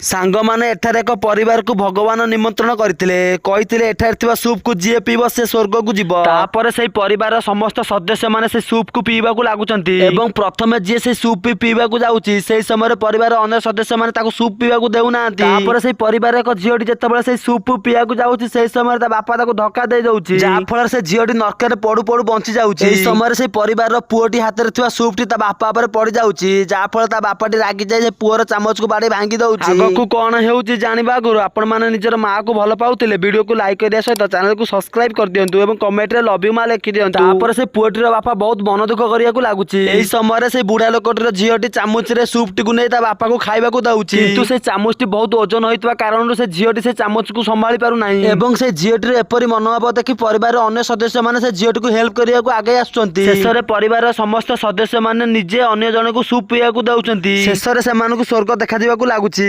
ସାଙ୍ଗମାନେ, ଏଠାରେ ଏକ ପରିବାରକୁ ଭଗବାନ ନିମନ୍ତ୍ରଣ କରିଥିଲେ। କହିଥିଲେ, ଏଠାରେ ଥିବା ସୁପକୁ ଯିଏ ପିଇବ, ସେ ସ୍ୱର୍ଗକୁ ଯିବ। ତାପରେ ସେଇ ପରିବାରର ସମସ୍ତ ସଦସ୍ୟମାନେ ସେ ସୁପକୁ ପିଇବାକୁ ଲାଗୁଛନ୍ତି ଏବଂ ପ୍ରଥମେ ଯିଏ ସେ ସୁପ୍ ପିଇବାକୁ ଯାଉଛି, ସେଇ ସମୟରେ ପରିବାରର ଅନ୍ୟ ସଦସ୍ୟମାନେ ତାକୁ ସୁପ୍ ପିଇବାକୁ ଦେଉନାହାନ୍ତି। ତାପରେ ସେଇ ପରିବାରର ଏକ ଝିଅଟି ଯେତେବେଳେ ସେଇ ସୁପ୍ ପିଇବାକୁ ଯାଉଛି, ସେଇ ସମୟରେ ତା ବାପା ତାକୁ ଧକ୍କା ଦେଇ ଦଉଛି, ଯାହା ଫଳରେ ସେ ଝିଅଟି ନର୍କରେ ପଡୁ ପଡୁ ବଞ୍ଚି ଯାଉଛି। ଏହି ସମୟରେ ସେଇ ପରିବାରର ପୁଅଟି ହାତରେ ଥିବା ସୁପଟି ତା ବାପା ଉପରେ ପଡି ଯାଉଛି, ଯାହା ଫଳରେ ତା ବାପାଟି ରାଗି ଯାଇ ସେ ପୁଅର ଚାମଚକୁ ବାଡେଇ ଭାଙ୍ଗି ଦଉଛି। ଆଗକୁ କଣ ହେଉଛି ଜାଣିବା ଆଗରୁ ଆପଣମାନେ ନିଜର ମାଆକୁ ଭଲ ପାଉଥିଲେ ଭିଡିଓକୁ ଲାଇକ୍ କରିବା ସହିତ ଚ୍ୟାନେଲକୁ ସବସ୍କ୍ରାଇବ କରିଦିଅନ୍ତୁ ଏବଂ କମେଣ୍ଟରେ ଲଭ୍ you ମା ଲେଖି ଦିଅନ୍ତୁ। ତାପରେ ସେ ପୁଅଟିର ବାପା ବହୁତ ମନ ଦୁଃଖ କରିବାକୁ ଲାଗୁଛି। ଏହି ସମୟରେ ସେ ବୁଢା ଲୋକଟିର ଝିଅଟି ଚାମଚରେ ସୁପଟିକୁ ନେଇ ତା ବାପାକୁ ଖାଇବାକୁ ଦଉଛି। କିନ୍ତୁ ସେ ଚାମଚଟି ବହୁତ ଓଜନ ହୋଇଥିବା କାରଣରୁ ସେ ଝିଅଟି ସେ ଚାମଚକୁ ସମ୍ଭାଳି ପାରୁନାହିଁ ଏବଂ ସେ ଝିଅଟିର ଏପରି ମନୋଭାବ ଦେଖି ପରିବାରର ଅନ୍ୟ ସଦସ୍ୟମାନେ ସେ ଝିଅଟିକୁ ହେଲ୍ପ କରିବାକୁ ଆଗେଇ ଆସୁଛନ୍ତି। ଶେଷରେ ପରିବାରର ସମସ୍ତ ସଦସ୍ୟମାନେ ନିଜେ ଅନ୍ୟ ଜଣକୁ ସୁପ୍ ପିଇବାକୁ ଦଉଛନ୍ତି। ଶେଷରେ ସେମାନଙ୍କୁ ସ୍ୱର୍ଗ ଦେଖାଯିବାକୁ ଲାଗୁଛି।